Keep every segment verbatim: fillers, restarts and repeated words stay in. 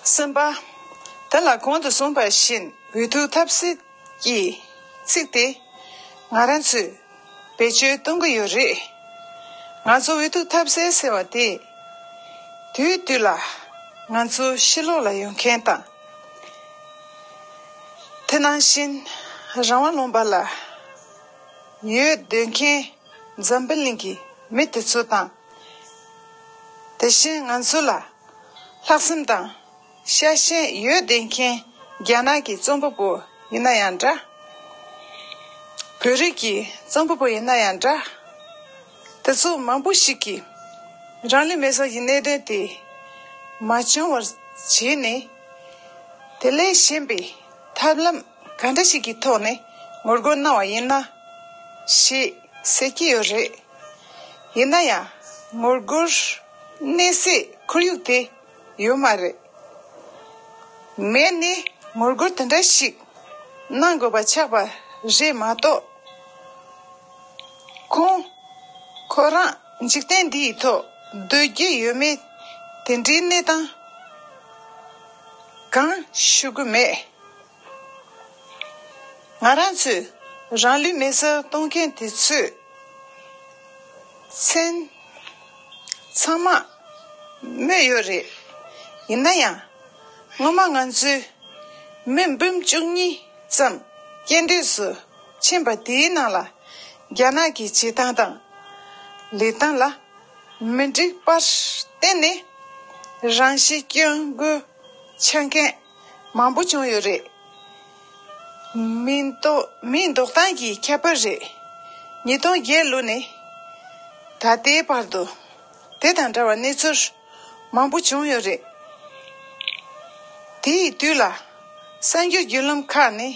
གསུམ་པ། དེ་ལ་གོང་དུ་གསུངས་པ་བཞིན་འུ་ཐུག་ཐབས་ཟད་ཀྱི་ཚིག་དེ་ང་རང་ཚོས་བེད་སྤྱོད་གཏོང་གི་ཡོད་རེད། ང་ཚོ་འུ་ཐུག་ཐབས་ཟད་ཟེར་བ་དེ་དུས་དུས་ལ་ང་ཚོ་ཕྱི་ལོགས་ལ་ཡོང་མཁན་དང་། དེ་ནང་བཞིན་རང་དབང་ལུང་པ་ལ་ཡོད་སྡོད་མཁན་འཛམ་བུ་གླིང་གི་མི་དེ་ཚོ་དང་། དེ་བཞིན་ང་ཚོ་ལ་ལྷག་བསམ་དང་ཤ་ཞེན་ཡོད་བསྡད་མཁན་རྒྱ་ནག་གི་རྩོམ་པ་པོ་ཡིན་ན་ཡང་འདྲ། བོད་རིགས་ཀྱི་རྩོམ་པ་པོ་ཡིན་ན་ཡང་འདྲ། དེ་ཚོ་མང་པོ་ཞིག་གིས་རང་ལུས་མེར་སྲེག་གི་གནད་དོན་དེ་མ་བྱུང་བར་བྱས་ནས། དེ་ལས་གཞན་པའི་ཐབས་ལམ་ག་འདྲ་ཞིག་གི་ཐོག་ནས་ངོ་རྒོལ་གནང་བ་ཡིན་ན་ཞེས་ཟེར་གྱི་ཡོད་རེད། ཡིན་ན་ཡང་ངོ་རྒོལ་གནས་སའི་ཁོར་ཡུག་དེ་ཡོད་མ་རེད། མེད་ནས་ངོ་རྒོལ་དེ་འདྲ་ཞིག་གནང་དགོས་པ་ཆགས་པ་རེད་མ་གཏོགས། ཁོང་ཁོ་རང་འཇིག་རྟེན་འདིའི་ཐོག་སྡོད་ཀྱི་ཡོད་མེད་དེ་འདྲའི་གནས་སྟངས་གང་ཞུ་གི་མེད། ང་རང་ཚོས་རང་ལུས་མེར་སྲེག་གཏོང་མཁན་དེ་ཚོའི་མཚན་ཚང་མ་སྨོས་ཡོད་རེད། ཡིན་ན་ཡང་སྔོན་མ་ང་ཚོའི་མི་འབུམ་བཅུ་གཉིས་ཙམ་རྐྱེན་འདས་སུ་ཕྱིན་པ་དེའི་ནང་ལ་རྒྱ་ནག་གི་བྱེད་སྟངས་དང་ལས་སྟངས་ལ་མི་འགྲིག་པར་བརྟེན་ནས་རང་ཤི་སྐྱོན་དགོས་ཆ་མཁན་མང་པོ་བྱུང་ཡོད་རེད། མིང་འདོགས་མིང་འདོགས་སྟངས་ཀྱི་ཁྱད་པར་རེད། ཉིས་སྟོང་བརྒྱད་ལོ་ནས་ད་ལྟའི་བར་དུ་དེ་དང་འདྲ་བ་གནས་ཚུལ་མང་པོ་བྱུང་ཡོད་རེད། དེ་ཡི་དུས་ལ་གསར་འགྱུར་བརྒྱུད་ལམ་ཁག་ནས་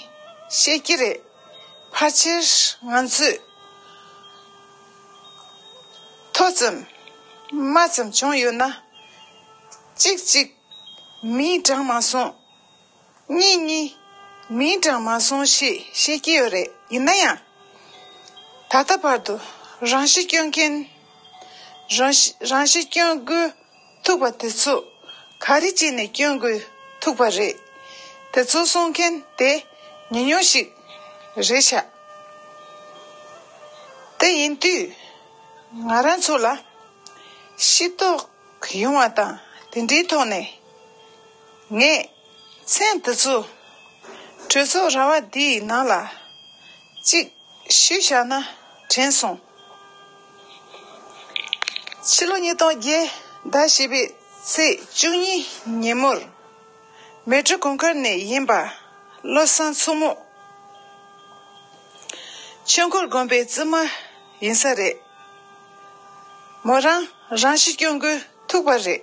བཤད་ཀྱི་རེད། ཕལ་ཆེར་ང་ཚོས་མཐོ་ཙམ་དམའ་ཙམ་བྱུང་ཡོད་ན། གཅིག་གཅིག་མིང་དྲངས་མ་སོང་། གཉིས་གཉིས་མིང་དྲངས་མ་སོང་ཞེས་བཤད་ཀྱི་ཡོད་རེད། ཡིན་ན་ཡང་། ད་ལྟ་བར་དུ་རང་ཤི་སྐྱོན་མཁན། རང་ཤི་རང་ཤི་སྐྱོན་དགོས་ཐུག་པ་དེ་ཚོ་ག་རེ་བྱས་ནས་སྐྱོན་དགོས་ཐུག་པ་རེད། དེ་ཚོ་གསུང་མཁན་དེ་ཉུང་ཉུང་ཞིག་རེད་ཤག་དེ་ཡིན་དུས་ང་རང་ཚོ་ལ་ཤེས་རྟོགས་ཡོང་བ་དང་དེ་འདྲའི་ཐོག་ནས་ངས་མཚན་དེ་ཚོ་གྲོས་ཚོགས་ར་བ་འདིའི་ནང་ལ་གཅིག་ཞུས་བཞག་ན་དྲན་སོང་། ཕྱི་ལོ་ཉིས་སྟོང་བརྒྱད་ཟླ་བཞི་པའི་ཚེས་བཅུ་གཉིས་ཉིན་མོར་མལ་གྲོ་གུང་དཀར་ནས་ཡིན་པ་བློ་བཟང་མཚོ་མོ་ཆོས་འཁོར་དགོན་པའི་བཙུན་མ་ཡིན་ས་རེད། མོ་རང་རང་ཤི་སྐྱོན་དགོས་ཐུག་པ་རེད།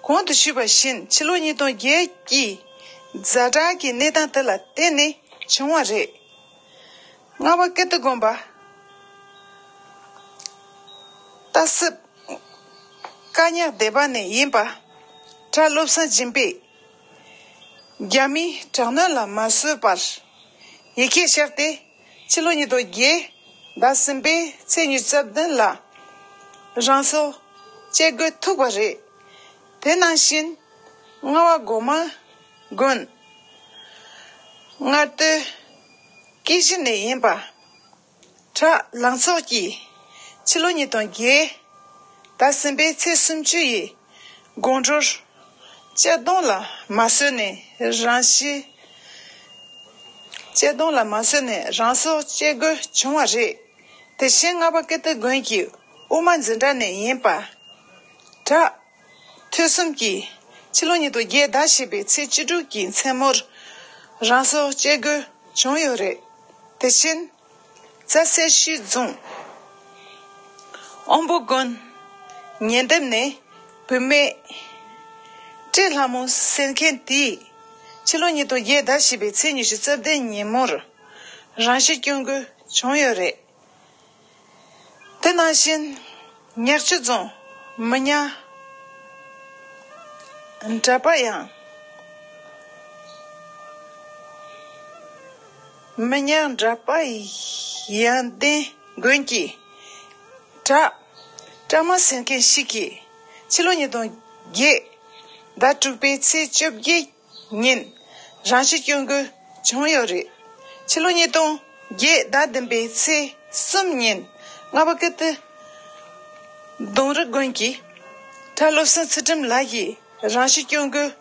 གོང་དུ་ཞུས་པ་བཞིན་ཕྱི་ལོ་ཉིས་སྟོང་བརྒྱད་ཀྱི་ཛ་དྲག་གི་གནས་སྟངས་དེ་ལ་བརྟེན་ནས་བྱུང་བ་རེད། རྔ་བ་ཀིརྟི་དགོན་པ་རྟ་གསེབ་དཀར་ཉག་སྡེ་པ་ནས་ཡིན་པ་གྲྭ་བློ་བཟང་སྦྱིན་པས་རྒྱ་མིའི་དྲག་གནོན་ལ་མ་བཟོད་པར་ཡི་གེ་བཞག་སྟེ། ཕྱི་ལོ་ཉིས་སྟོང་བརྒྱད་ཟླ་གསུམ་པའི་ཚེས་ཉི་ཤུ་རྩ་བདུན་ལ་རང་སྲོག་བཅད་དགོས་ཐུག་པ་རེད། དེ་ནང་བཞིན་རྔ་བ་སྒོ་མང་དགོན་སྔར་སྟོད་སྐྱིད་གཞི་ནས་ཡིན་པ་གྲྭ་ལང་ཚོགས་ཀྱིས་ཕྱི་ལོ་ཉིས་སྟོང་བརྒྱད་ཟླ་གསུམ་པའི་ཚེས་སུམ་ཅུ་ཡི་དགོང་དྲོར་ལྕགས་སྡོང་ལ་མ་བཟོད་ནས་རང་ཤི། ལྕགས་སྡོང་ལ་མ་བཟོད་ནས་རང་སྲོག་བཅད་དགོས་བྱུང་བ་རེད། དེ་བཞིན་རྔ་བ་ཀིརྟི་དགོན་གྱི་དབུ་མ་འཛིན་གྲྭ་ནས་ཡིན་པ་གྲྭ་ཐོས་བསམ་གྱིས་ཕྱི་ལོ་ཉིས་སྟོང་བརྒྱད་ཟླ་བཞི་པའི་ཚེས་བཅུ་དྲུག་གི་མཚན་མོར་རང་སྲོག་བཅད་དགོས་བྱུང་ཡོད་རེད། དེ་བཞིན་རྫ་སེར་ཤུལ་རྫོང་དབོན་པོ་དགོན་ཉེ་འདབས་ནས་བུད་མེད་བཀྲས་ལྷ་མོ་ཟེར་མཁན་དེས་ཕྱི་ལོ་ཉིས་སྟོང་བརྒྱད་ཟླ་བཞི་པའི་ཚེས་ཉི་ཤུ་རྩ་བདུན་ཉིན་མོར་རང་ཤི་སྐྱོན་དགོས་བྱུང་ཡོད་རེད། དེ་ནང་བཞིན་ཉག་ཆུ་རྫོང་མི་ཉག་འདྲ་པ་ཡང་མི་ཉག་འདྲ་པ་ཡང་ལྡན་དགོན་གྱི་གྲྭ་བཀྲ་མ་ཟེར་མཁན་ཞིག་གིས་ཕྱི་ལོ་ཉིས་སྟོང་བརྒྱད་ ཟླ་དྲུག་པའི་ཚེས་བཅོ་བརྒྱད་ཉིན་རང་ཤི་སྐྱོན་དགོས་བྱུང་ཡོད་རེད། ཕྱི་ལོ་ཉིས་སྟོང་བརྒྱད་ཟླ་བདུན་པའི་ཚེས་གསུམ་ཉིན་རྔ་པ་ཀི་ཏི་གདོང་རི་དགོན་གྱི་གྲྭ་བློ་བཟང་ཚུལ་ཁྲིམས་ལགས་ཀྱིས་རང་ཤི་སྐྱོན་དགོས་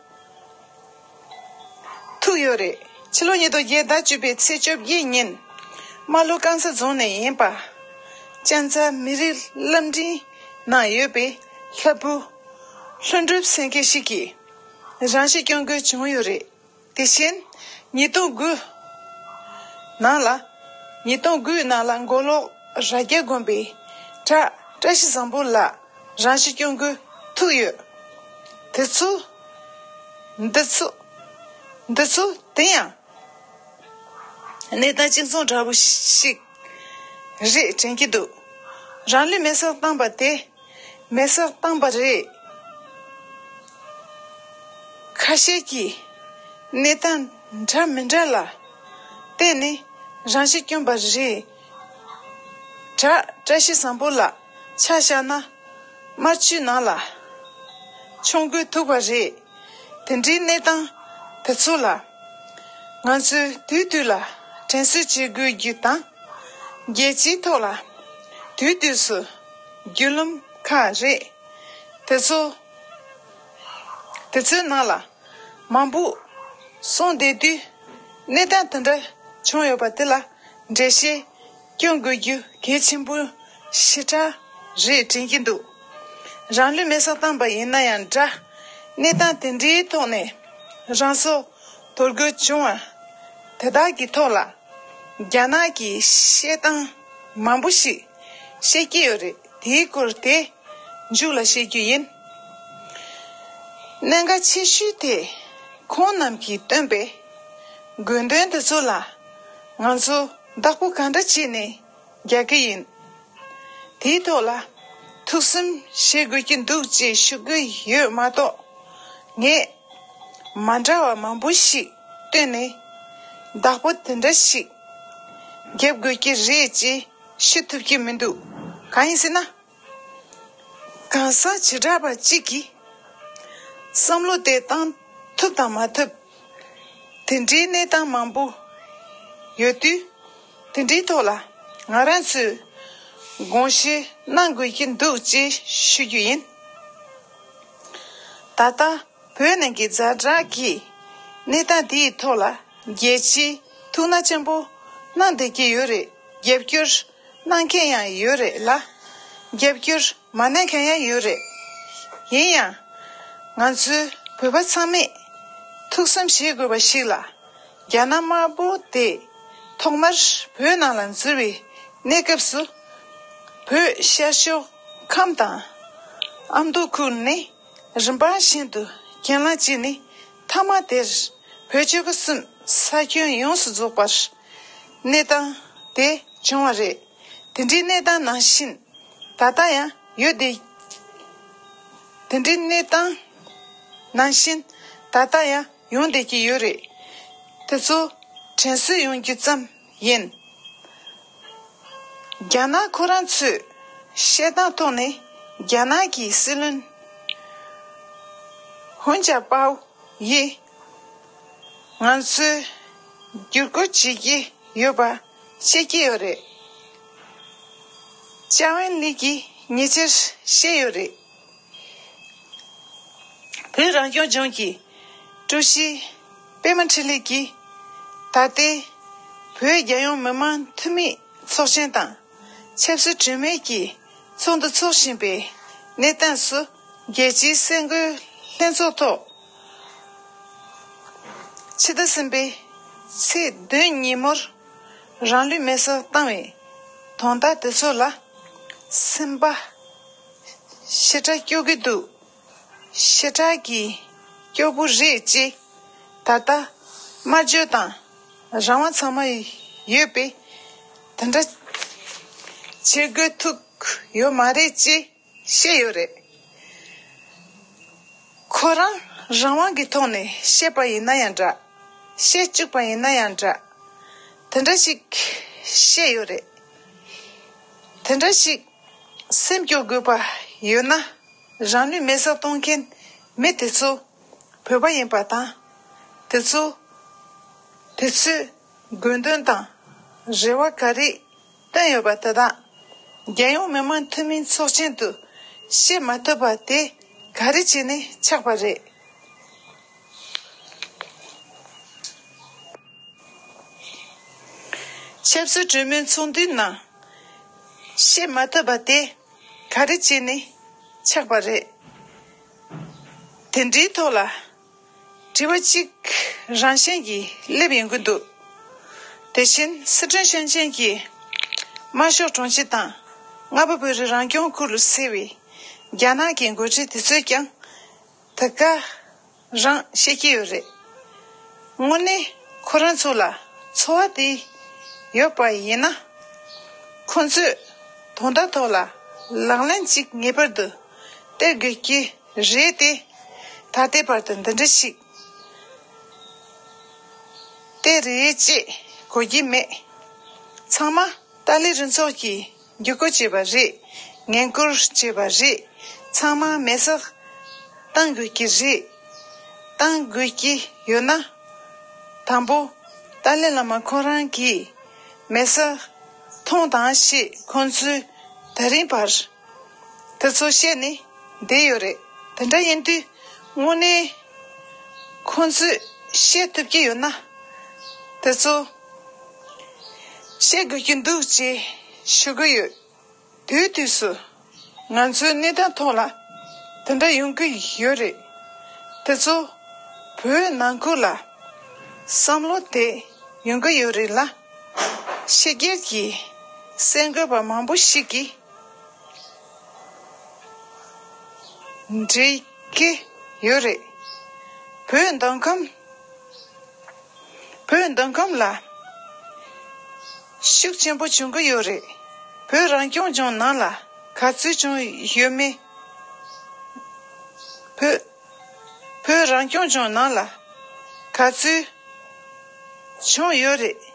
ཐུག་ཡོད་རེད། ཕྱི་ལོ་ཉིས་སྟོང་བརྒྱད་ཟླ་བཅུ་པའི་ཚེས་བཅོ་བརྒྱད་ཉིན་རྨ་ལྷོ་རྐང་ཚ་རྫོང་ནས་ཡིན་པ། གཅན་ཚ་མི་རིགས་བླ་བྲང་ནང་ཡོད་པའི་ལྷ་བུ་ལྷུན་གྲུབ་སེང་གེ་ཞིག་གིས་རང་ཤི་སྐྱོན་དགོས་བྱུང་ཡོད་རེད། དེ་བཞིན་ཉིས་སྟོང་དགུ་ནང་ལ། ཉིས་སྟོང་དགུ་ནང་ལ་མགོ་ལོག་རྭ་རྒྱ་དགོན་པའི་གྲྭ་བཀྲ་ཤིས་བཟང་པོ་ལགས་རང་ཤི་སྐྱོན་དགོས་ཐུག་ཡོད། དེ་ཚོ། འདི་ཚོ། འདི་ཚོ་དེ་ཡང་གནས་སྟངས་གཅིག་མཚུངས་འདྲ་པོ་ཞིག་རེད་དྲན་གྱི་འདུག་རང་ལུས་མེ་སྲེག་བཏང་པ་དེ་མེ་སྲེག་བཏང་པ་རེད། ཁ་ཤས་ཀྱིས་གནས་སྟངས་འདྲ་མི་འདྲ་ལ་བརྟེན་ནས་རང་ཤི་བསྐྱོན་པ་རེད། གྲྭ་བཀྲ་ཤིས་བཟང་པོ་ལགས་ཆ་བཞག་ན་དམར་མཆོད་ནང་ལ་མཆོང་དགོས་ཐུག་པ་རེད། དེ་འདྲའི་གནས་སྟངས་དེ་ཚོ་ལ་ང་ཚོས་དུས་དུས་ལ་དྲན་གསོ་བྱེད་དགོས་རྒྱུ་དང་། རྒྱལ་སྤྱིའི་ཐོག་ལ་དུས་དུས་སུ་བརྒྱུད་ལམ་ཁག་རེད། དེ་ཚོ། དེ་ཚོའི་ནང་ལ་མང་པོ་སོང་བསྡད་དུས་གནས་སྟངས་དེ་འདྲ་བྱུང་ཡོད་པ་དེ་ལ་འགྲེལ་བཤད་སྐྱོན་དགོས་རྒྱུ་གལ་ཆེན་པོ་ཞེ་དྲག་རེད་དྲན་གྱི་འདུག་རང་ལུས་མེ་སྲེག་བཏང་པ་ཡིན་ན་ཡང་འདྲ། གནས་སྟངས་དེ་འདྲའི་ཐོག་ནས་རང་སྲོག་དོར་དགོས་བྱུང་བ་དེ་དག་གི་ཐོག་ལ་རྒྱ་ནག་གིས་བཤད་སྟངས་མང་པོ་ཞིག་བཤད་ཀྱི་ཡོད་རེད། དེའི་སྐོར་དེ་མཇུག་ལ་བཤད་རྒྱུ་ཡིན། གནད་འགག་ཆེ་ཤོས་དེ་ཁོང་རྣམས་ཀྱིས་བཏོན་པའི་དགོས་འདུན་དེ་ཚོ་ལ་ང་ཚོ་བདག་པོ་གང་འདྲ་བྱས་ནས་རྒྱག་གི་ཡིན། དེའི་ཐོག་ལ་ཐུགས་སེམས་བཞེས་དགོས་ཀྱི་འདུག་ཅེས་ཞུ་གི་ཡོད་མ་གཏོགས། ངས་མ་འདྲ་བ་མང་པོ་ཞིག་བཏོན་ནས་བདག་པོ་དེ་འདྲ་ཞིག་རྒྱབ་དགོས་ཀྱི་རེད་ཅེས་ཞུ་ཐུབ་ཀྱི་མི་འདུག་གང་ཡིན་ཟེར་ན། གང་ཟག་བྱེ་བྲག་པ་གཅིག་གིས་བསམ་བློ་དེ་བཏང་ཐུབ་དང་མ་ཐུབ། དེ་འདྲའི་གནས་སྟངས་མང་པོ་ཡོད་དུས། དེ་འདྲའི་ཐོག་ལ་ང་རང་ཚོས་དགོངས་བཞེས་གནང་དགོས་ཀྱི་འདུག་ཅེས་ཞུ་རྒྱུ་ཡིན། ད་ལྟ་བོད་ནང་གི་ཛ་དྲག་གི་གནས་སྟངས་དེའི་ཐོག་ལ་རྒྱལ་སྤྱིའི་ཐུགས་སྣང་ཆེན་པོ་གནང་བསྡད་ཀྱི་ཡོད་རེད། རྒྱབ་སྐྱོར་གནང་མཁན་ཡང་ཡོད་རེད་ལ། རྒྱབ་སྐྱོར་མ་གནང་མཁན་ཡང་ཡོད་རེད། ཡིན་ཡང་། ང་ཚོའི་བོད་པ་ཚང་མས་ཐུགས་བསམ་བཞེས་དགོས་པ་ཞིག་ལ། རྒྱ་ནག་དམར་པོ་དེ་ཐོག་མར་བོད་ནང་ལ་འཛུལ་བའི་གནས་སྐབས་སུ། བོད་ཤར་ཕྱོགས་ཁམས་དང་ཨ་མདོ་ཁུལ་ནས་རིམ་པ་བཞིན་དུ་གྱེན་ལངས་བྱས་ནས། མཐའ་མ་དེར་བོད་ཆོལ་ཁ་གསུམ་ས་ཁྱོན་ཡོངས་སུ་རྫོགས་པར་གནས་སྟངས་དེ་བྱུང་བ་རེད། དེ་འདྲའི་གནས་སྟངས་ནང་བཞིན་ད་ལྟ་ཡང་ཡོད་དེ། དེ་འདྲའི་གནས་སྟངས་ནང་བཞིན་ད་ལྟ་ཡང་ཡོང་བསྡད་ཀྱི་ཡོད་རེད། དེ་ཚོ་དྲན་གསོ་ཡོང་རྒྱུ་ཙམ་ཡིན། རྒྱ་ནག་ཁོ་རང་ཚོས་བཤད་སྟངས་ཐོག་ནས་རྒྱ་ནག་གི་སྲིད་བློན་ཧུན་ཅཱ་པའོ་ཡིས་ང་ཚོའི་བསྒྱུར་བཀོད་བྱེད་ཀྱི་ཡོད་པ་བཤད་ཀྱི་ཡོད་རེད། ཅཱ་ཝུན་ལི་གིས་ཉེ་ཆར་བཤད་ཡོད་རེད། བོད་རང་སྐྱོང་ལྗོངས་ཀྱི་ཀྲུའུ་ཞི་པད་མ་འཕྲིན་ལས་ཀྱིས་ད་ལྟའི་བོད་རྒྱལ་ཡོངས་མི་མང་འཐུས་མི་ཚོགས་ཆེན་དང་ཆབ་སྲིད་གྲོས་མོལ་གྱི་ཚོགས་འདུ་འཚོགས་བཞིན་པའི་གནས་སྟངས་སུ། རྒྱལ་སྤྱིའི་སེ་འབྲེལ་ལྷན་ཚོགས་ཐོག་ཕྱི་ཟླ་གསུམ་པའི་ཚེས་བདུན་ཉིན་མོར་རང་ལུས་མེ་སྲེག་བཏང་བའི་དོན་དག་དེ་ཚོ་ལ་སེམས་པ་ཞེ་དྲག་སྐྱོ་གི་འདུག་ཞེ་དྲག་གི་སྐྱོ་པོ་རེད་ཅེས། ད་ལྟ་སྨྲ་བརྗོད་དང་རང་དབང་ཚང་མ་ཡོད་པས། དེ་འདྲ་བྱེད་དགོས་ཐུག་ཡོད་མ་རེད་ཅེས་བཤད་ཡོད་རེད། ཁོ་རང་རང་དབང་གི་ཐོག་ནས་བཤད་པ་ཡིན་ན་ཡང་འདྲ། བཤད་བཅུག་པ་ཡིན་ན་ཡང་འདྲ། དེ་འདྲ་ཞིག་བཤད་ཡོད་རེད། དེ་འདྲ་ཞིག་སེམས་སྐྱོ་དགོས་པ་ཡོད་ན། རང་ལུས་མེ་སྲེག་གཏོང་མཁན་མི་དེ་ཚོ་ བོད་པ་ཡིན་པ་དང་། དེ་ཚོ་དེ་ཚོས་དགོས་འདུན་དང་རེ་བ་ག་རེ་བཏོན་ཡོད་པ་དེ་དག་རྒྱལ་ཡོངས་མི་མང་འཐུས་མིའི་ཚོགས་ཆེན་དུ་བཤད་མ་ཐུབ་པ་དེ་ག་རེ་བྱས་ནས་ཆགས་པ་རེད། ཆབ་སྲིད་གྲོས་མོལ་ཚོགས་འདུའི་ནང་བཤད་མ་ཐུབ་པ་དེ་ག་རེ་བྱས་ནས་ཆགས་པ་རེད། དེ་འདྲའི་ཐོག་ལ་དྲི་བ་གཅིག་རང་བཞིན་གྱིས་སླེབས་ཡོང་གི་འདུག་དེ་བཞིན་སི་ཁྲོན་ཞིང་ཆེན་གྱི་དམར་ཤོག་དྲུང་ཆེ་དང་རྔ་པ་བོད་རིགས་རང་སྐྱོང་ཁུལ་ཟེར་བའི་རྒྱ་ནག་གི་འགོ་ཁྲིད་དེ་ཚོས་ཀྱང་དེ་ག་རང་བཤད་ཀྱི་ཡོད་རེད། དངོས་གནས་ཁོ་རང་ཚོ་ལ་ཚོར་བ་དེ་ཡོད་པ་ཡིན་ན། ཁོང་ཚོས་དོན་དག་ཐོག་ལ་ལག་ལེན་ཅིག་ངེས་པར་དུ་སྟེར་དགོས་ཀྱི་རེད་དེ། ད་ལྟའི་བར་དུ་འདི་འདྲ་ཞིག་སྟེར་རེད་ཅེས་གོ་གི་མེད། ཚང་མ་ཏཱ་ལའི་རུ་ཚོགས་ཀྱིས་བརྒྱུད་སྐུལ་བྱས་པ་རེད། ངན་སྐུལ་བྱས་པ་རེད། ཚང་མ་མེ་སྲེག་གཏང་དགོས་ཀྱི་རེད། གཏང་དགོས་ཀྱི་ཡོད་ན། དང་པོ་ཏཱ་ལའི་བླ་མ་ཁོ་རང་གིས་མེ་སྲེག་གཏོང་དང་ཞེས་ཁོང་ཚོས་ད་རིང་བར་དེ་ཚོ་བཤད་ནས་བསྡད་ཡོད་རེད། དེ་འདྲ་ཡིན་དུས་དངོས་གནས་ཁོང་ཚོས་བཤད་ཐུབ་ཀྱི་ཡོད་ན། དེ་ཚོ་བཤད་དགོས་ཀྱི་འདུག་ཅེས་ཞུ་གི་ཡོད། དུས་དུས་སུ་ང་ཚོའི་གནས་སྟངས་ཐོག་ལ་དེ་འདྲ་ཡོང་གི་ཡོད་རེད། དེ་ཚོ་བོད་ནང་ཁུལ་ལ་བསམ་བློ་དེ་ཡོང་གི་ཡོད་རེད་ལ། ཕྱི་རྒྱལ་གྱི་གསར་འགོད་པ་མང་པོ་ཞིག་གིས་འགྲེལ་གྱི་ཡོད་རེད། བོད་མདོ་ཁམས། བོད་མདོ་ཁམས་ལ་ཤུགས་ཆེན་པོ་བྱུང་གི་ཡོད་རེད། བོད་རང་སྐྱོང་ལྗོངས་ནང་ལ་ག་ཚོད་བྱུང་ཡོད་མེད། བོད། བོད་རང་སྐྱོང་ལྗོངས་ནང་ལ་ག་ཚོད་བྱུང་ཡོད་རེད།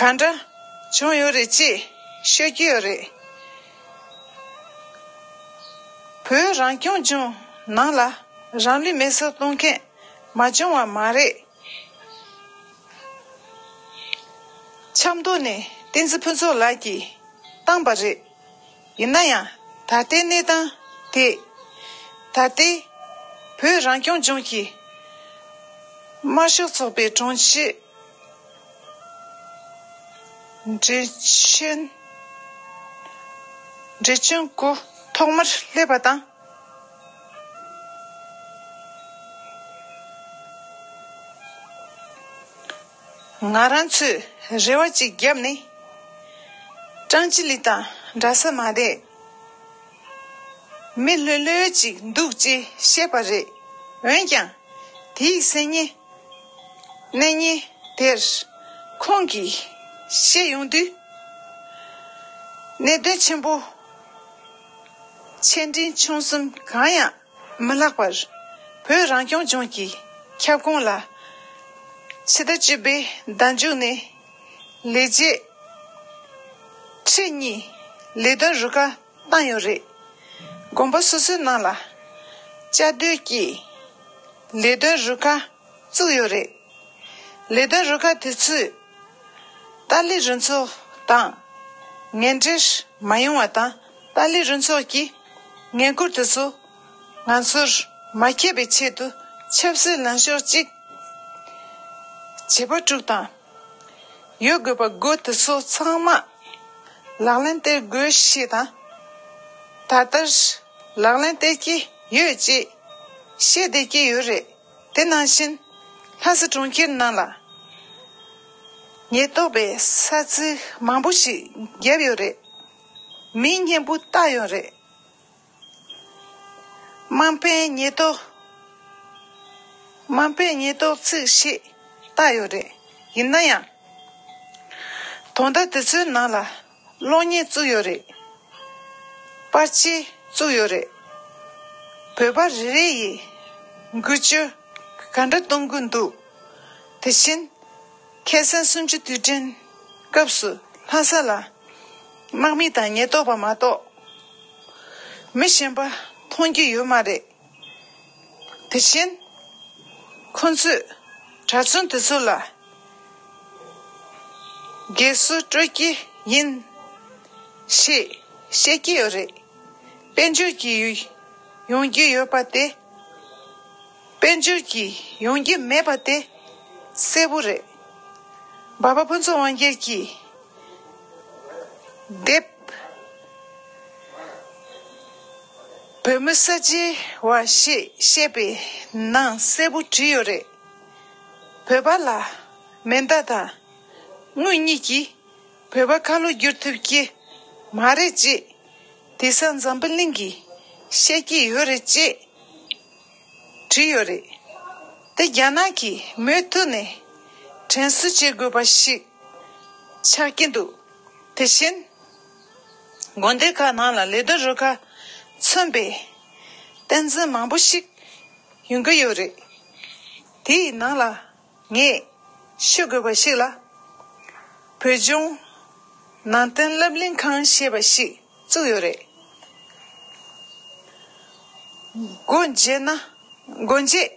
ག་འདྲ་བྱུང་ཡོད་རེད་ཅེས་ཤོད་ཀྱི་ཡོད་རེད། བོད་རང་སྐྱོང་ལྗོངས་ནང་ལ་རང་ལུས་མེར་སྲེག་གཏོང་མཁན་མ་བྱུང་བ་མ་རེད། ཆབ་མདོ་ནས་བསྟན་འཛིན་ཕུན་ཚོགས་ལགས་ཀྱིས་བཏང་པ་རེད། ཡིན་ན་ཡང་ད་ལྟའི་གནས་སྟངས་དེ། ད་ལྟའི་བོད་རང་སྐྱོང་ལྗོངས་ཀྱི་དམར་ཤོག་ཚོགས་པའི་དྲུང་ཆེ་བགྲེས་ཆེན། བགྲེས་ཆེན་སྐུ་ཐོག་མར་སླེབས་པ་དང་། ང་རང་ཚོས་རེ་བ་ཅིག་བརྒྱབ་ནས། ཀྲང་ཅི་ལི་དང་འདྲ་ས་མ་བསྡད། མི་ལྷོད་ལྷོད་ཅིག་འདུག་ཅེས་བཤད་པ་རེད། འོན་ཀྱང་། དེའི་སང་ཉིན། གནས་ཉིན་དེར་ཁོང་གིས་བཤད་ཡོང་དུས། གནད་དོན་ཆེན་པོ་ཆེ་འབྲིང་ཆུང་གསུམ་གང་ཡང་མི་ལྷག་པར། བོད་རང་སྐྱོང་ལྗོངས་ཀྱི་ཁྱབ་ཁོངས་ལ་ཕྱི་ཟླ་བཅུ་པའི་ཟླ་མཇུག་ནས་ལས་བྱེད་ཁྲི་གཉིས་ལས་དོན་རུ་ཁག་བཏང་ཡོད་རེད། དགོན་པ་སོ་སོའི་ནང་ལ་བཅའ་སྡོད་ཀྱི་ལས་དོན་རུ་ཁག་བཙུགས་ཡོད་རེད། ལས་དོན་རུ་ཁག་དེ་ཚོས་ཏཱ་ལའི་རུ་ཚོགས་དང་ངན་འབྲེལ་མ་ཡོང་བ་དང་། ཏཱ་ལའི་རུ་ཚོགས་ཀྱི་ངན་སྐུལ་དེ་ཚོ་ང་ཚོར་མ་ཁྱབ་པའི་ཆེད་དུ་ཆབ་སྲིད་ལངས་ཕྱོགས་གཅིག་བྱེད་པ་དྲུག་དང་། ཡོད་དགོས་པ་དགུ་དེ་ཚོ་ཚང་མ་ལག་ལེན་བསྟར་དགོས་ཞེས་དང་། ད་ལྟར་ལག་ལེན་བསྟར་གྱི་ཡོད་ཅེས་བཤད་བསྡད་ཀྱི་ཡོད་རེད། དེ་ནང་བཞིན་ལྷ་ས་གྲོང་ཁྱེར་ནང་ལ་ཉེན་རྟོག་པས་ས་ཚིགས་མང་པོ་ཞིག་བརྒྱབ་ཡོད་རེད། མིའི་སྙན་པོ་བཏགས་ཡོད་རེད། དམངས་ཕན་ཉེན་རྟོག་དམངས་ཕན་ཉེན་རྟོག་ཚིག་ཞེས་བཏགས་ཡོད་རེད། ཡིན་ན་ཡང་། དོན་དག་དེ་ཚོའི་ནང་ལ་གློག་བརྙན་བཙུགས་ཡོད་རེད། པར་ཆས་བཙུགས་ཡོད་རེད། བོད་པ་རེ་རེ་ཡིས་འགུལ་སྐྱོད་ག་འདྲ་གཏོང་གི་འདུག་དེ་བཞིན། ཁ་སང་གསུམ་བཅུ་དུས་དྲན་སྐབས་སུ་ལྷ་ས་ལ་དམག་མི་དང་ཉེན་རྟོག་པ་མ་གཏོགས་ མི་གཞན་པ་མཐོང་རྒྱུ་ཡོད་མ་རེད། དེ་བཞིན་ཁོ་ཚོས་གྲྭ་བཙུན་དེ་ཚོ་ལ་སྒེར་སུ་སྤྲོད་ཀྱི་ཡིན་ཞེས་བཤད་ཀྱི་ཡོད་རེད། དཔལ་འབྱོར་གྱི་ཡོང་རྒྱུ་ཡོད་པ་དེ། དཔལ་འབྱོར་གྱི་ཡོང་རྒྱུ་མེད་པ་དེ་གསལ་པོ་རེད། འབའ་པ་ཕུན་ཚོགས་དབང་རྒྱལ་གྱིས་དེབ་བོད་མི་ས་བྱི་བ་ཞེས་བཤད་པའི་ནང་གསལ་པོ་བྲིས་ཡོད་རེད། བོད་པ་ལ་མེ་མདའ་དང་དངུལ་གཉིས་ཀྱིས་བོད་པ་ཁ་ལོ་བསྒྱུར་ཐུབ་ཀྱི་མ་རེད་ཅེས་དེང་སང་འཛམ་བུ་གླིང་གིས་བཤད་ཀྱི་ཡོད་རེད་ཅེས་བྲིས་ཡོད་རེད། དེ་རྒྱ་ནག་གིས་མུ་མཐུད་ནས་དྲན་གསོ་བྱེད་དགོས་པ་ཞིག་ཆགས་ཀྱི་འདུག་དེ་བཞིན་དགོན་སྡེ་ཁག་ནང་ལ་ལས་དོན་རུ་ཁག་མཚོན་པའི་བསྟན་འཛིན་མང་པོ་ཞིག་ཡོང་གི་ཡོད་རེད། དེའི་ནང་ལ་ངས་ཤོད་དགོས་པ་ཞིག་ལ། བོད་ལྗོངས་ནང་བསྟན་སློབ་གླིང་ཁང་ཞེས་པ་ཞིག་བཙུགས་ཡོད་རེད། སྒོ་འབྱེད་ན་སྒོ་འབྱེད་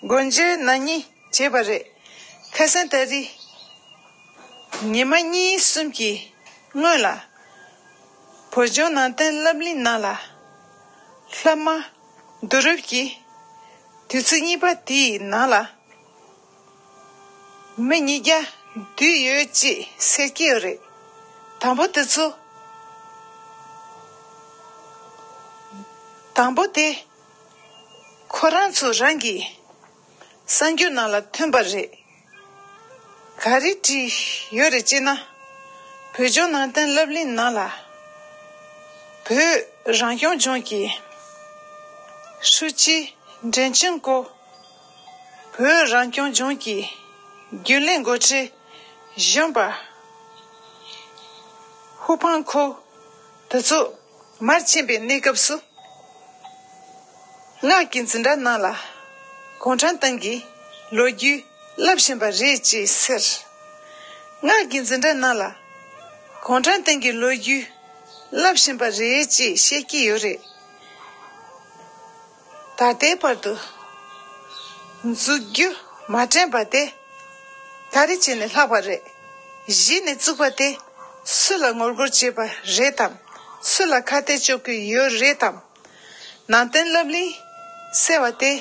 སྒོ་འབྱེད་ན་ནིང་བྱས་པ་རེད། ཁ་སང་ད་རེས་ཉི་མ་གཉིས་གསུམ་གྱི་སྔོན་ལ་བོད་ལྗོངས་ནང་བསྟན་སློབ་གླིང་ནང་ལ་སློབ་མ་བསྡུ་རུབ་ཀྱིས་དུས་ཚོད་གཉིས་པ་དེའི་ནང་ལ་མི་ཉིས་བརྒྱ་བསྡུས་ཡོད་ཅེས་ཟེར་གྱི་ཡོད་རེད། དང་པོ་དེ་ཚོ། དང་པོ་དེ་ཁོ་རང་ཚོ་རང་གི་གསར་འགྱུར་ནང་ལ་ཐོན་པ་རེད། ག་རེ་བྲིས་ཡོད་རེད་ཅེ་ན། བོད་ལྗོངས་ནང་བསྟན་སློབ་གླིང་ནང་ལ་བོད་རང་སྐྱོང་ལྗོངས་ཀྱི་ཧྲུའུ་ཅི་འབྲས་ཆུན་ཀོ། བོད་རང་སྐྱོང་ལྗོངས་ཀྱི་རྒྱུན་ལས་འགོ་ཁྲིད་གཞོན་པ་ཧུ་ཕང་ཁོ་དེ་ཚོ་མར་ཕྱིན་པའི་གནས་སྐབས་སུ། སྔགས་ཀྱི་འཛིན་གྲྭ་ནང་ལ་གུང་ཁྲན་ཏང་གི་ལོ་རྒྱུས་བསླབ་བཞིན་པ་རེད་ཅེས་ཟེར། སྔགས་ཀྱི་འཛིན་གྲྭ་ནང་ལ་གུང་ཁྲན་ཏང་གི་ལོ་རྒྱུས་བསླབ་བཞིན་པ་རེད་ཅེས་བཤད་ཀྱི་ཡོད་རེད། ད་ལྟའི་བར་དུ་འཛུགས་རྒྱུ་མ་དྲན་པ་དེ་ག་རེ་བྱས་ནས་ལྷག་པ་རེད། གཞི་ནས་བཙུགས་པ་དེ་སུ་ལ་ངོ་རྒོལ་བྱས་པ་རེད་དམ། སུ་ལ་ཁ་གཏད་གཅོག་གི་ཡོད་རེད་དམ། ནང་བསྟན་སློབ་གླིང་ཟེར་བ་དེ་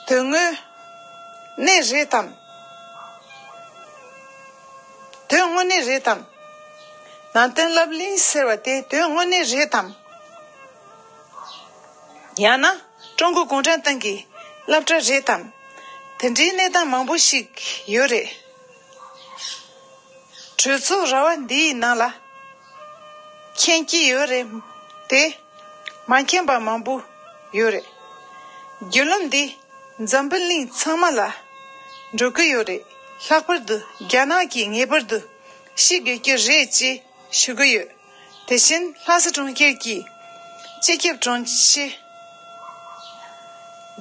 དོན་དངོས་གནས་རེད་དམ། དོན་དངོས་གནས་རེད་དམ། ནང་བསྟན་སློབ་གླིང་ཟེར་བ་དེ་དོན་དངོས་གནས་རེད་དམ། ཡང་ན་ཀྲུང་གོ་གུང་ཁྲན་ཏང་གི་སློབ་གྲྭ་རེད་དམ། དེ་འདྲའི་གནས་སྟངས་མང་པོ་ཞིག་ཡོད་རེད། གྲོས་ཚོགས་ར་བ་འདིའི་ནང་ལ་མཁྱེན་གྱི་ཡོད་རེད་དེ། མ་མཁྱེན་པ་མང་པོ་ཡོད་རེད། བརྒྱུད་ལམ་འདི་འཛམ་བུ་གླིང་ཚང་མ་ལ་འགྲོ་གི་ཡོད་རེད། ལྷག་པར་དུ་རྒྱ་ནག་གིས་ངེས་པར་དུ་ཤེས་དགོས་ཀྱི་རེད་ཅེས་ཞུ་གི་ཡོད། དེ་བཞིན་ལྷ་ས་གྲོང་ཁྱེར་གྱི་སྤྱི་ཁྱབ་དྲུང་ཆེ་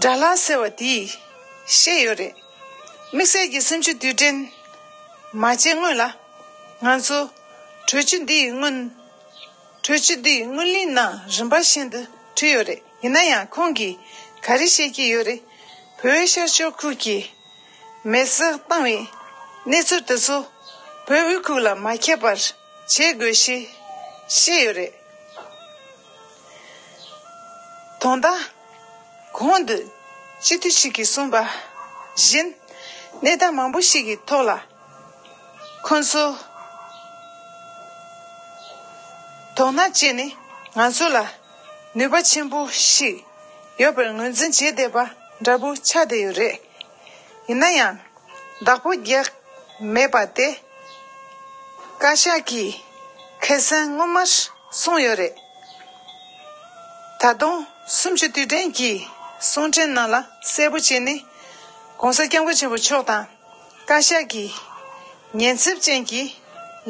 དགྲ་ལྷ་ཟེར་བ་དེས་བཤད་ཡོད་རེད། དམིགས་བསལ་གྱི་གསུམ་བཅུ་དུས་དྲན་མ་བྱས་སྔོན་ལ་ང་ཚོ་གྲོས་ཆོད་འདིའི་སྔོན། གྲོས་ཆོད་འདིའི་སྔོན་གླེང་ནང་རིམ་པ་བཞིན་དུ་བྲིས་ཡོད་རེད། ཡིན་ན་ཡང་ཁོང་གིས་ག་རེ་བཤད་ཀྱི་ཡོད་རེད། བོད་ཤར་ཕྱོགས་ཁུལ་གྱི་མེ་སྲེག་བཏང་བའི་གནས་ཚུལ་དེ་ཚོ་བོད་དབུས་ཁུལ་ལ་མ་ཁྱབ་པར་བྱེད་དགོས་ཞེས་བཤད་ཡོད་རེད། དོན་དག་གོང་དུ་སྤྱི་འཐུས་ཤིག་གིས་གསུངས་པ་བཞིན་གནས་སྟངས་མང་པོ་ཞིག་གི་ཐོག་ལ། ཁོང་ཚོ་དོ་སྣང་བྱས་ནས་ང་ཚོ་ལ་ནུས་པ་ཆེན་པོ་ཞིག་ཡོད་པར་ངོས་འཛིན་བྱེད་བསྡད་པ་འདྲ་པོ་ཆགས་བསྡད་ཡོད་རེད། ཡིན་ན་ཡང་བདག་པོ་རྒྱག་མེད་པ་དེ་བཀའ་ཤག་གིས་ཁ་སང་སྔོན་མར་གསུངས་ཡོད་རེད། ད་དུང་གསུམ་བཅུ་དུས་དྲན་གྱི་གསུང་འཕྲིན་ནང་ལ་གསལ་པོ་བྱས་ནས་༸གོང་ས་༸སྐྱབས་མགོན་ཆེན་པོ་མཆོག་དང་། བཀའ་ཤག་གིས་ཉེན་ཚབས་ཅན་གྱི་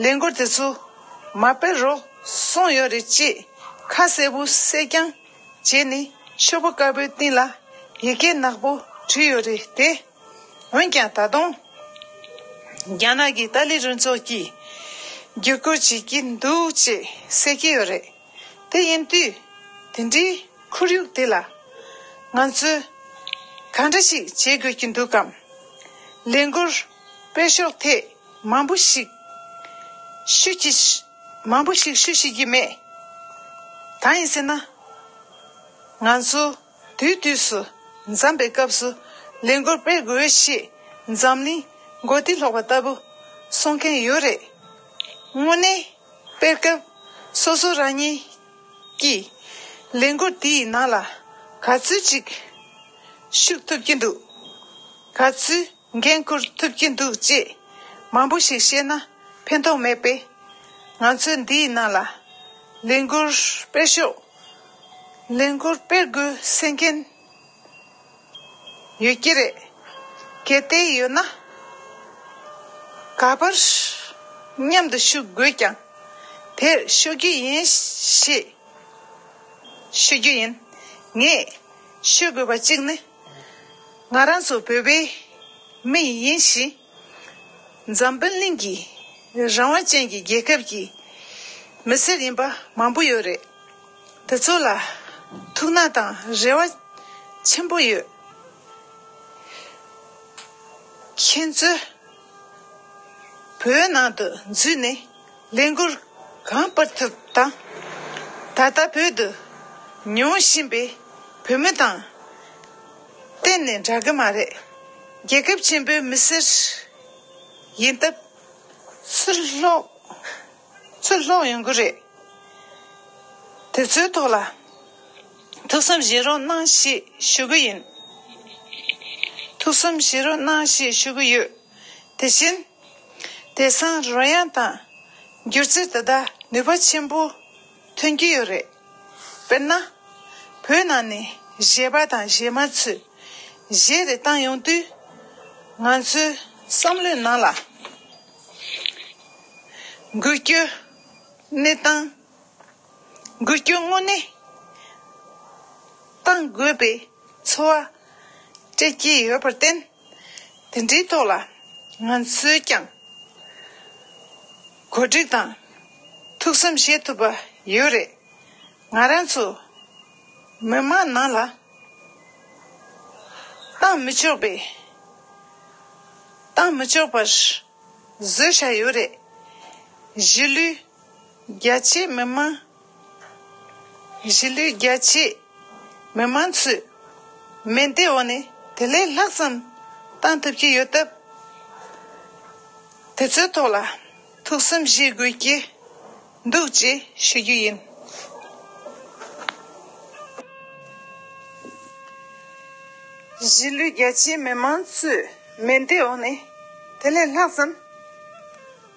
ལས་འགུལ་དེ་ཚོ་མ་སྤེལ་རོགས་གསུངས་ཡོད་རེད་ཅེས་ཁ་གསལ་པོ་གསལ་རྐྱང་བྱས་ནས་ཤོག་བུ་དཀར་པོའི་སྟེང་ལ་ཡི་གེ་ནག་པོ་བྲིས་ཡོད་རེད་དེ། འོན་ཀྱང་ད་དུང་རྒྱ་ནག་གི་ཏཱ་ལི་གྲོས་ཚོགས་ཀྱིས་བརྒྱུད་སྐུར་བྱེད་ཀྱི་འདུག་ཅེས་ཟེར་གྱི་ཡོད་རེད། དེ་ཡིན་དུས། དེ་འདྲའི་ཁོར་ཡུག་དེ་ལ་ང་ཚོས་གང་འདྲ་ཞིག་བྱེད་དགོས་ཀྱི་འདུག་གམ། ལས་འགུལ་སྤེལ་ཕྱོགས་ཐད་མང་པོ་ཞིག་ཤོད་ཀྱི་མང་པོ་ཞིག་ཤོད་ཤེས་ཀྱི་མེད། གང་ཡིན་ཟེར་ན། ང་ཚོ་དུས་དུས་སུ་འཛོམས་པའི་སྐབས་སུ་ལས་འགུལ་སྤེལ་དགོས་ཞེས་འཛམ་གླིང་མགོ་རྟིང་སློག་པ་ལྟ་བུ་གསུང་མཁན་ཡོད་རེད། དངོས་གནས་སྤེལ་སྐབས་སོ་སོ་རང་ཉིད་ཀྱིས་ལས་འགུལ་དེའི་ནང་ལ་ག་ཚོད་ཅིག་ཞུགས་ཐུབ་ཀྱི་འདུག་ག་ཚོད་འགན་འཁུར་ཐུབ་ཀྱི་འདུག་ཅེས་མང་པོ་ཞིག་བཤད་ན་ཕན་ཐོགས་མེད་པས། ང་ཚོས་འདིའི་ནང་ལ་ལས་འགུལ་སྤེལ་ཕྱོགས། ལས་འགུལ་སྤེལ་དགོས་ཟེར་མཁན་ཡོད་ཀྱི་རེད། གལ་ཏེ་ཡོད་ན། ག་པར་མཉམ་དུ་ཞུགས་དགོས་ཀྱང་དེར་ཞུགས་ཀྱི་ཡིན་ཞེས་ཞུ་རྒྱུ་ཡིན། ངས་ཞུ་དགོས་པ་གཅིག་ནི། ང་རང་ཚོ་བོད་པའི་མི་ཡིན་ཞིང་། འཛམ་བུ་གླིང་གི་རང་དབང་ཅན་གྱི་རྒྱལ་ཁབ་ཀྱི་མི་སེར་ཡིན་པ་མང་པོ་ཡོད་རེད། དེ་ཚོ་ལ་ཐུགས་སྣང་དང་རེ་བ་ཆེན་པོ་ཡོད། ཁྱེད་ཚོས་བོད་ནང་དུ་འཛུལ་ནས་ལས་འགུལ་གང་སྤེལ་ཐུབ་དང་། ད་ལྟ་བོད་དུ་མྱོང་བཞིན་པའི་བོད་མི་དང་གཏན་ནས་འདྲ་གི་མ་རེད། རྒྱལ་ཁབ་ཆེན་པོའི་མི་སེར་ཡིན་སྟབས་ཚུར་ལོག་ཚུར་ལོག་ཡོང་གི་རེད། དེ་ཚོའི་ཐོག་ལ་ཐུགས་བསམ་བཞེས་རོགས་གནང་ཞེས་ཞུ་གི་ཡིན། ཐུགས་བསམ་བཞེས་རོགས་གནང་ཞེས་ཞུ་གི་ཡོད། དེ་བཞིན། དེང་སང་རོལ་དབྱངས་དང་སྒྱུ་རྩལ་དེ་དག་ནུས་པ་ཆེན་པོ་ཐོན་གྱི་ཡོད་རེད། དཔེར་ན། བོད་ནང་ནས་གཞས་པ་དང་གཞས་མ་ཚོས་གཞས་རེ་བཏང་ཡོང་དུས། ང་ཚོའི་བསམ་བློའི་ནང་ལ་འགུལ་སྐྱོད་གནས་སྟངས། འགུལ་སྐྱོད་དངོས་གནས་གཏང་དགོས་པའི་ཚོར་བ་སྤྲད་ཀྱི་ཡོད་པར་བརྟེན། དེ་འདྲའི་ཐོག་ལ་ང་ཚོས་ཀྱང་གོ་སྒྲིག་དང་ཐུགས་བསམ་བཞེས་ཐུབ་པ་ཡོད་རེད། ང་རང་ཚོ་མི་མང་ནང་ལ་གཏང་མི་ཆོག་པའི་གཏང་མི་ཆོག་པར་བཟོས་བཞག་ཡོད་རེད། གཞིས་ལུས་རྒྱ་ཆེའི་མི་མང་། གཞིས་ལུས་རྒྱ་ཆེའི་མི་མང་ཚོས་མེ་མདའི་འོག་ནས་དེ་ལས་ལྷག་ཙམ་བཏང་ཐུབ་ཀྱི་ཡོད་སྟབས། དེ་ཚོའི་ཐོག་ལ་ཐུགས་བསམ་བཞེས་དགོས་ཀྱི་འདུག་ཅེས་ཞུ་རྒྱུ་ཡིན། གཞིས་ལུས་རྒྱ་ཆེའི་མི་མང་ཚོས་མེ་མདའི་འོག་ནས་དེ་ལས་ལྷག་ཙམ་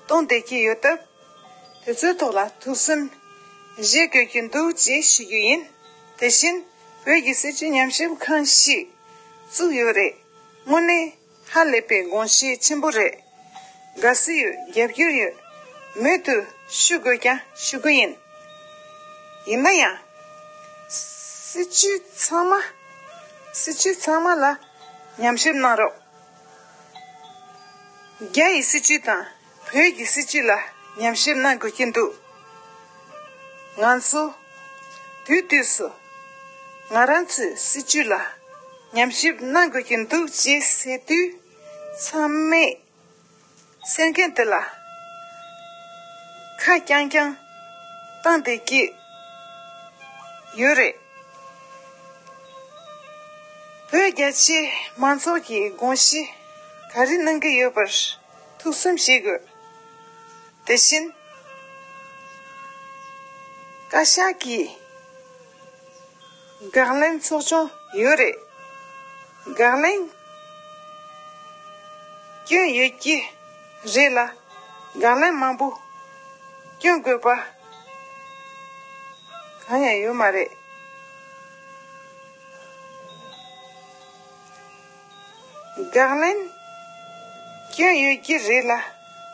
གཏོང་བསྡད་ཀྱི་ཡོད་སྟབས། དེ་ཚོའི་ཐོག་ལ་ཐུགས་བསམ་བཞེས་དགོས་ཀྱི་འདུག་ཅེས་ཞུ་རྒྱུ་ཡིན། དེ་བཞིན་བོད་ཀྱི་སྲིད་བྱུས་ཉམས་ཞིབ་ཁང་ཞིག་བཙུགས་ཡོད་རེད། དངོས་གནས་ཧ་ལས་པའི་དགོངས་བཞེས་ཆེན་པོ་རེད། དགའ་བསུ་ཡོད། རྒྱབ་སྐྱོར་ཡོད། མུ་མཐུད་ཞུ་དགོས་ཀྱང་ཞུ་གི་ཡིན། ཡིན་ན་ཡང་། སྲིད་བྱུས་ཚང་མ། སྲིད་བྱུས་ཚང་མ་ལ་ཉམས་ཞིབ་གནང་རོགས། རྒྱ་ཡི་སྲིད་བྱུས་དང་བོད་ཀྱི་སྲིད་བྱུས་ལ་ཉམས་ཞིབ་གནང་དགོས་ཀྱི་འདུག་ང་ཚོ་དུས་དུས་སུ་ང་རང་ཚོའི་སྲིད་བྱུས་ལ་ཉམས་ཞིབ་གནང་དགོས་ཀྱི་འདུག་ཅེས་ཟེར་དུས། ཚང་མས་གསན་མཁན་དེ་ལ་ཁ་རྐྱང་རྐྱང་བཏང་བསྡད་ཀྱི་ཡོད་རེད། བོད་རྒྱ་ཆེའི་མང་ཚོགས་ཀྱིས་དགོངས་གཞི་ག་རེ་གནང་གི་ཡོད་པར་ཐུགས་བསམ་བཞེས་དགོས། དེ་བཞིན། བཀའ་ཤག་གིས་དགག་ལན་ཚོགས་ཆུང་ཡོད་རེད། དགག་ལན་སྐྱོན་ཡོད་ཀྱི་རེད་ལ། དགག་ལན་མང་པོ་སྐྱོན་དགོས་པ་གང་ཡང་ཡོད་མ་རེད། དགག་ལན་སྐྱོན་ཡོད་ཀྱི་རེད་ལ།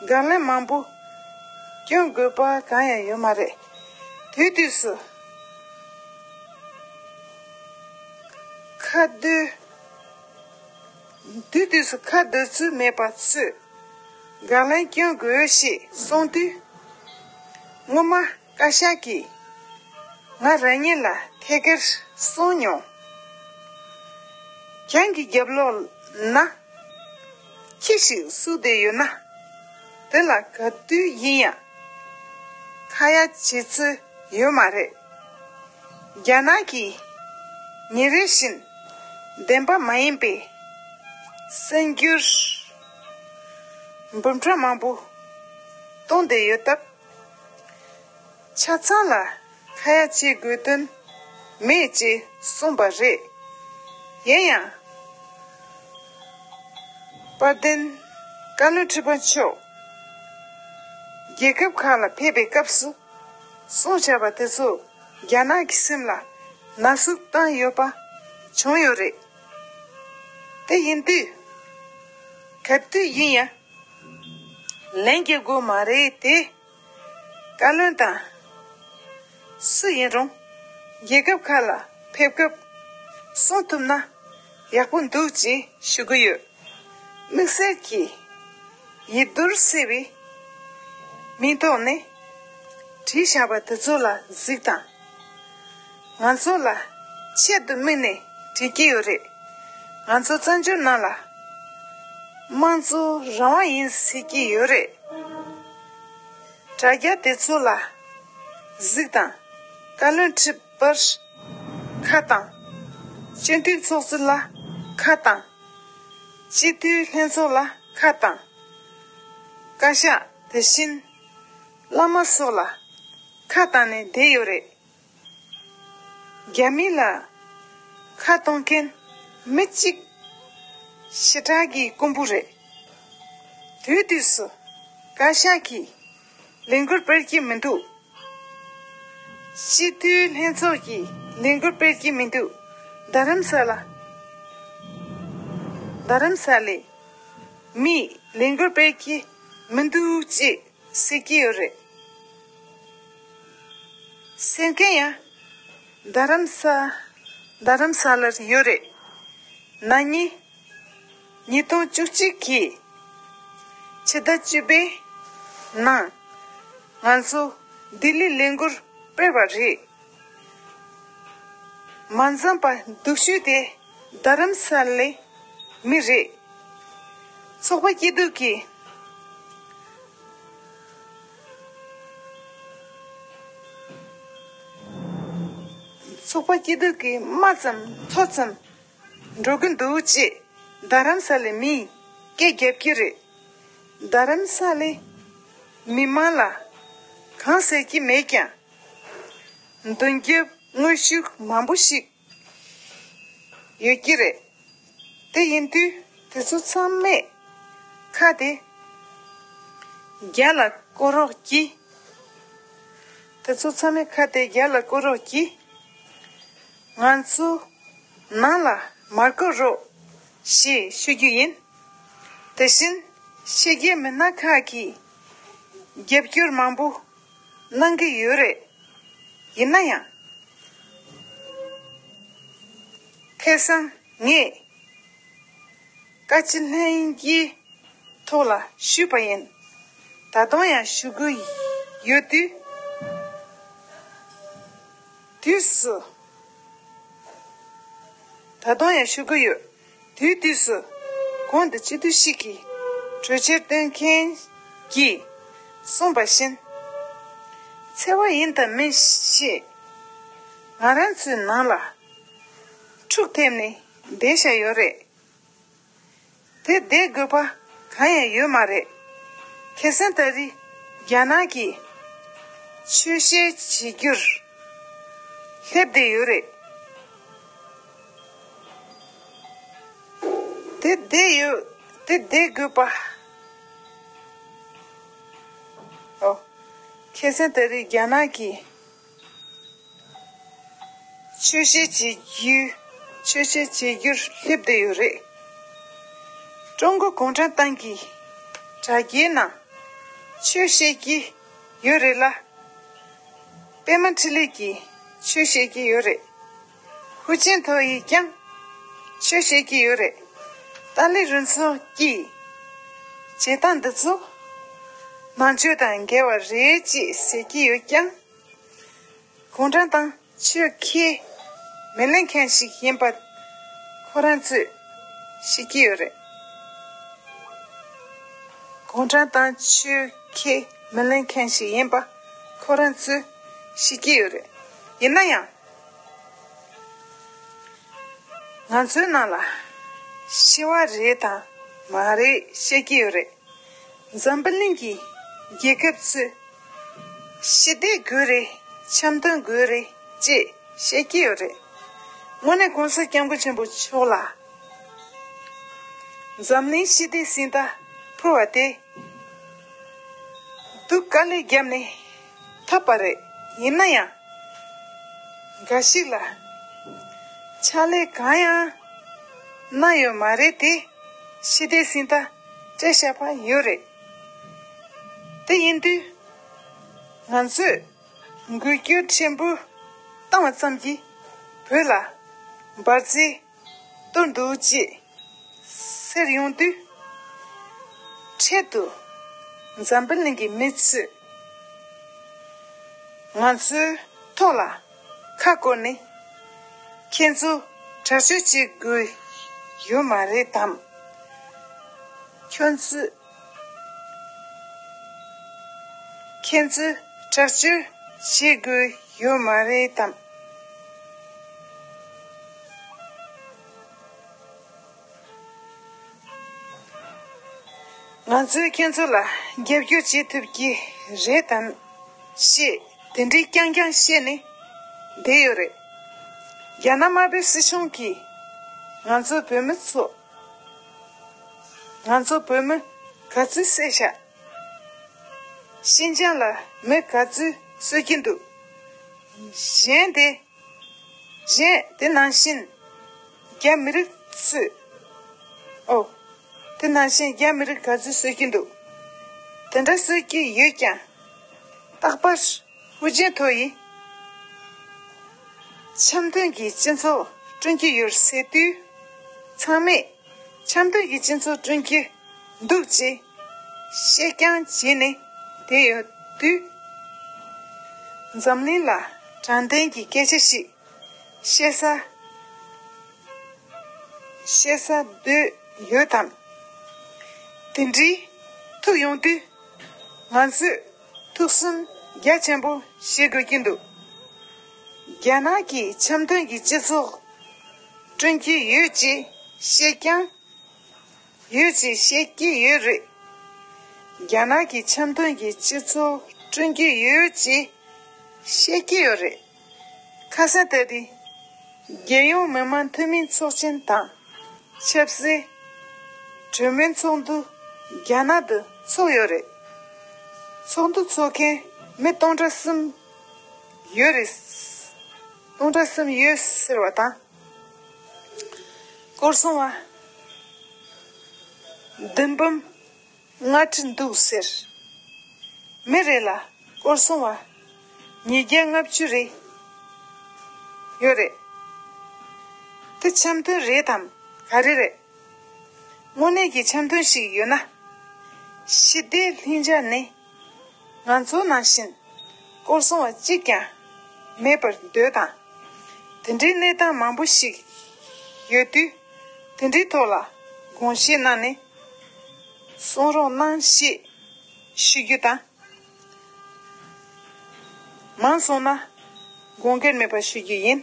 དགག་ལན་མང་པོ་སྐྱོན་དགོས་པ་གང་ཡང་ཡོད་མ་རེད། དུས་དུས་སུ་ཁ་བརྡ། དུས་དུས་སུ་ཁ་བརྡ་ཚུལ་མེད་པ་ཚོས་དགག་ལན་སྐྱོན་དགོས་ཞེས་གསུངས་དུས། སྔོན་མ་བཀའ་ཤག་གིས་ང་རང་ཉིད་ལ་ ཕལ་སྐད་གསུངས་མྱོང་། གྱང་གི་རྒྱབ་ལོགས་ན་ཁྱི་ཞིག་བསུབས་བསྡད་ཡོད་ན། དེ་ལ་ག་དུས་ཡིན་ཡང་ཁ་ཡ་བྱེད་རྩིས་ཡོད་མ་རེད། རྒྱ་ནག་གིས་ཉིན་རེ་བཞིན་བདེན་པ་མ་ཡིན་པའི་གསར་འགྱུར་འབུམ་ཕྲག་མང་པོ་གཏོང་བསྡད་ཡོད་སྟབས། ཆ་ཚང་ལ་ཁ་ཡ་བྱེད་དགོས་དོན་མེད་ཅེས་གསུངས་པ་རེད། ཡིན་ཡང་། དཔལ་ལྡན་བཀའ་བློན་ཁྲི་པ་མཆོག་རྒྱལ་ཁབ་ཁག་ལ་ཕེབས་པའི་སྐབས་སུ་གསུངས་བཞག་པ་དེ་ཚོ་རྒྱ་ནག་གི་སེམས་ལ་ན་ཟུག་བཏང་ཡོད་པ་བྱུང་ཡོད་རེད། དེ་ཡིན་དུས་ག་དུས་ཡིན་ཡང་ལན་རྒྱག་དགོས་མ་རེད་དེ། བཀའ་བློན་དང་སུ་ཡིན་རུང་རྒྱལ་ཁབ་ཁག་ལ་ཕེབས་སྐབས་གསུང་ཐུབ་ན་ཡག་པོ་འདུག་ཅེས་ཞུ་གི་ཡོད། དམིགས་བསལ་གྱིས་ཡིད་སྡུག་སེལ་བའི་མིང་ཐོག་ནས་བྲིས་བཞག་པ་དེ་ཚོ་ལ་གཟིགས་དང་། ང་ཚོ་ལ་ཆེད་དུ་དམིགས་ནས་བྲིས་ཀྱི་ཡོད་རེད། ང་ཚོ་བཙན་བྱོལ་ནང་ལ་དམངས་གཙོ་རང་དབང་ཡིན་ཟེར་གྱི་ཡོད་རེད། དྲ་རྒྱ་དེ་ཚོ་ལ་གཟིགས་དང་། བཀའ་བློན་ཁྲི་པར་ཁ་བཏང་། སྤྱི་འཐུས་ཚོགས་གཙོ་ལ་ཁ་བཏང་། སྤྱི་འཐུས་ལྷན་ཚོགས་ལ་ཁ་བཏང་། བཀའ་ཤག་དེ་བཞིན་བླ་མ་སོགས་ལ་ཁ་བཏང་ནས་བསྡད་ཡོད་རེད། རྒྱ་མི་ལ་ཁ་གཏོང་མཁན་མི་གཅིག་ཞེ་དྲག་གི་དཀོན་པོ་རེད། དུས་དུས་སུ་བཀའ་ཤག་གིས་ལས་འགུལ་སྤེལ་གྱི་མི་འདུག་སྤྱི་འཐུས་ལྷན་ཚོགས་ཀྱིས་ལས་འགུལ་སྤེལ་གྱི་མི་འདུག་རྡ་རམ་ས་ལ། རྡ་རམ་ས་ལའི་མིས་ལས་འགུལ་སྤེལ་གྱི་མི་འདུག་ཅེས་ཟེར་གྱི་ཡོད་རེད། ཟེར་མཁན་ཡང་རྡ་རམ་ས། རྡ་རམ་ས་ལར་ཡོད་རེད། ན་ནིང་ཉིས་སྟོང་བཅུ་གཅིག་གི་ཕྱི་ཟླ་བཅུ་པའི་ནང་ང་ཚོ་ལྡི་ལི་ལས་འགུལ་སྤེལ་བ་རེད། མ་འཛོམས་པ་སྡུག་ཤོས་དེ་རྡ་རམ་ས་ལའི་མི་རེད། ཚོགས་པ་སྐྱིད་སྡུག་གིས། ཚོགས་པ་སྐྱིད་སྡུག་གིས་དམའ་ཙམ་མཐོ་ཙམ་འགྲོ་གི་འདུག་ཅེས་རྡ་རམ་ས་ལའི་མིས་སྐད་རྒྱབ་ཀྱི་རེད། རྡ་རམ་ས་ལའི་མི་མང་ལ་གང་ཟེར་གྱི་མེད་ཀྱང་། མདུན་རྒྱབ་དངོས་ཤུགས་མང་པོ་ཞིག་ཡོད་ཀྱི་རེད། དེ་ཡིན་དུས་དེ་ཚོ་ཚང་མས་ཁ་དེ་རྒྱ་ལ་བསྐོར་རོགས་གྱིས། དེ་ཚོ་ཚང་མས་ཁ་དེ་རྒྱ་ལ་བསྐོར་རོགས་གྱིས། ང་ཚོ་ནང་ལ་མ་བསྐོར་རོགས་ཞེས་ཞུ་རྒྱུ་ཡིན། དེ་བཞིན་ཕྱི་རྒྱལ་མི་སྣ་ཁག་གིས་རྒྱབ་སྐྱོར་མང་པོ་གནང་གི་ཡོད་རེད། ཡིན་ན་ཡང་། ཁ་སང་ངས་བཀའ་སྤྱི་ལྷན་གྱི་ཐོག་ལ་ཞུས་པ་ཡིན། ད་དུང་ཡང་ཞུ་གི་ཡོད་དུས། དུས་སུ། ད་དུང་ཡང་ཞུ་གི་ཡོད། དུས་དུས་སུ་གོང་དུ་སྤྱི་འཐུས་ཤིག་གིས་གྲོས་འཆར་བཏོན་མཁན་གྱིས་གསུངས་པ་བཞིན། འཚེ་བ་ཡིན་དང་མིན་ཞེས་ང་རང་ཚོའི་ནང་ལ་འཁྲུག་ཐེབས་ནས་བསྡད་བཞག་ཡོད་རེད། དེ་བསྡད་དགོས་པ་གང་ཡང་ཡོད་མ་རེད། ཁ་སང་ད་རེས་རྒྱ་ནག་གིས་ཆོས་བཤད་བྱེད་རྒྱུར་སླེབས་བསྡད་ཡོད་རེད། དེ་བསྡད་ཡོད། དེ་བསྡད་དགོས་པ། ཨོ། ཁ་སང་ད་རེས་རྒྱ་ནག་གིས་ཆོས་བཤད་བྱེད་རྒྱུ། ཆོས་བཤད་བྱེད་རྒྱུར་སླེབས་བསྡད་ཡོད་རེད། ཀྲུང་གོ་གུང་ཁྲན་ཏང་གི་དྲ་རྒྱའི་ནང་ཆོས་བཤད་ཀྱི་ཡོད་རེད་ལ། པད་མ་འཕྲིན་ལས་ཀྱིས་ཆོས་བཤད་ཀྱི་ཡོད་རེད། ཧུའུ་ཅིན་ཐའོ་ཡིས་ཀྱང་ཆོས་བཤད་ཀྱི་ཡོད་རེད། ཏཱ་ལའི་རུ་ཚོགས་ཀྱི་བྱེད་སྟངས་འདི་ཚོ་ནང་ཆོས་དང་འགལ་བ་རེད་ཅེས་ཟེར་གྱི་ཡོད་ཀྱང་། གུང་ཁྲན་ཏང་ཆོས་ཁས་ མི་ལེན་མཁན་ཞིག་ཡིན་པ་ཁོ་རང་ཚོས་ཤེས་ཀྱི་ཡོད་རེད། གུང་ཁྲན་ཏང་ཆོས་ཁས་མི་ལེན་མཁན་ཞིག་ཡིན་པ་ཁོ་རང་ཚོས་ཤེས་ཀྱི་ཡོད་རེད། ཡིན་ན་ཡང་། ང་ཚོའི་ནང་ལ་ཤི་བ་རེད་དང་མ་རེད་བཤད་ཀྱི་ཡོད་རེད། འཛམ་བུ་གླིང་གི་རྒྱལ་ཁབ་ཚོས་ཞི་བདེ་དགོས་རེད། འཆམ་མཐུན་དགོས་རེད་ཅེས་བཤད་ཀྱི་ཡོད་རེད། དངོས་གནས་༸གོང་ས་༸སྐྱབས་མགོན་ཆེན་པོ་མཆོག་ལ་འཛམ་གླིང་ཞི་བདེའི་གཟེངས་རྟགས་ཕུལ་བ་དེ་སྡུག་དཀའ་ལས་བརྒྱབ་ནས་ཐོབ་པ་རེད། ཡིན་ན་ཡང་། འགའ་ཞིག་ལ་ཕྱག་ལས་གང་ཡང་གནང་ཡོད་མ་རེད་དེ། ཞི་བདེའི་གཟེངས་རྟགས་སྤྲད་བཞག་པ་ཡོད་རེད། དེ་ཡིན་དུས། ང་ཚོས་འགུལ་སྐྱོད་ཕྲན་བུ་བཏང་བ་ཙམ་གྱིས་བོད་ལ་འབར་རྫས་གཏོར་འདུག་ཅེས་ཟེར་ཡོང་དུས། འཕྲལ་དུ་འཛམ་བུ་གླིང་གི་མི་ཚོས་ང་ཚོའི་ཐོག་ལ་ཁ་བསྐོར་ནས་ཁྱེད་ཚོ་དྲག་སྤྱོད་བྱེད་དགོས་ཡོད་མ་རེད་དམ། ཁྱོད་ཚོས་ཁྱེད་ཚོས་དྲག་སྤྱོད་བྱེད་དགོས་ཡོད་མ་རེད་དམ། ང་ཚོས་ཁྱེད་ཚོ་ལ་རྒྱབ་སྐྱོར་བྱེད་ཐུབ་ཀྱི་རེད་དམ་ཞེས་དེ་འདྲའི་རྐྱང་རྐྱང་བཤད་ནས་བསྡད་ཡོད་རེད། རྒྱ་ནག་དམར་པོའི་སྲིད་གཞུང་གིས་ང་ཚོ་བོད་མི་ཚོ། ང་ཚོ་བོད་མི་ག་ཚོད་བསད་བཞག་ཤིན་ཅང་ལ་མི་ག་ཚོད་གསོད་ཀྱི་འདུག་གཞན་དེ། གཞན་དེ་ནང་བཞིན་རྒྱ་མི་རིགས་ཚོས། ཨོ། དེ་ནང་བཞིན་རྒྱ་མི་རིགས་ག་ཚོད་གསོད་ཀྱི་འདུག་དེ་འདྲ་གསོད་ཀྱི་ཡོད་ཀྱང་། རྟག་པར་ཧུར་བརྩོན་ཐོག་ཡིས་འཆམ་མཐུན་གྱི་སྤྱི་ཚོགས་བསྐྲུན་གྱི་ཡོད་ཟེར་དུས། ཚང་མས་འཆམ་མཐུན་གྱི་སྤྱི་ཚོགས་བསྐྲུན་གྱི་འདུག་ཅེས་བཤད་རྐྱང་བྱས་ནས་བསྡད་ཡོད་དུས། འཛམ་གླིང་ལ་དྲང་བདེན་གྱི་སྐད་ཆ་ཞིག་བཤད་ས་བཤད་ས་འདོད་ཡོད་དམ། དེ་འདྲའི་ཐུག་ཡོང་དུས་ང་ཚོས་ཐུགས་སེམས་རྒྱ་ཆེན་པོ་བྱེད་དགོས་ཀྱི་འདུག་རྒྱ་ནག་གིས་འཆམ་མཐུན་གྱི་སྤྱི་ཚོགས་བསྐྲུན་གྱི་ཡོད་ཅེས་བཤད་རྐྱང་ཡོད་ཅེས་བཤད་ཀྱི་ཡོད་རེད། རྒྱ་ནག་གིས་འཆམ་མཐུན་གྱི་སྤྱི་ཚོགས་བསྐྲུན་གྱི་ཡོད་ཅེས་བཤད་ཀྱི་ཡོད་རེད། ཁ་སང་ལྟ་དུས། རྒྱལ་ཡོངས་མི་དམངས་འཐུས་མི་ཚོགས་ཆེན་དང་ཆབ་སྲིད་གྲོས་མོལ་ཚོགས་འདུ་རྒྱ་ནག་ཏུ་ཚོགས་ཡོད་རེད། ཚོགས་འདུ་ཚོགས་མཁན་མི་སྟོང་ཕྲག་གསུམ་ཡོད་རེད། སྟོང་ཕྲག་གསུམ་ཡོད་ཟེར་བ་དང་། སྐོར་སྲུང་བ་བདུན་འབུམ་ལྔ་ཁྲི་འདུག་ཟེར། མི་རེ་ལ་སྐོར་སྲུང་བ་ཉིས་བརྒྱ་ལྔ་བཅུ་རེ་ཡོད་རེད། དེ་འཆམ་མཐུན་རེད་དམ་ག་རེ་རེད། དངོས་གནས་ཀྱི་འཆམ་མཐུན་ཞིག་ཡོད་ན། ཞི་བདེའི་ལྷིང་འཇགས་ནི་ང་ཚོ་ནང་བཞིན་སྐོར་སྲུང་བ་གཅིག་ཀྱང་མེད་པར་འདོད་དང་། དེ་འདྲའི་གནས་སྟངས་མང་པོ་ཞིག་ཡོད་དུས། དེ་འདྲའི་ཐོག་ལ་དགོངས་བཞེས་གནང་ནས་གསུང་རོགས་གནང་ཞེས་ཞུ་རྒྱུ་དང་། མང་སོང་ན་དགོངས་འགལ་མེད་པར་ཞུ་རྒྱུ་ཡིན།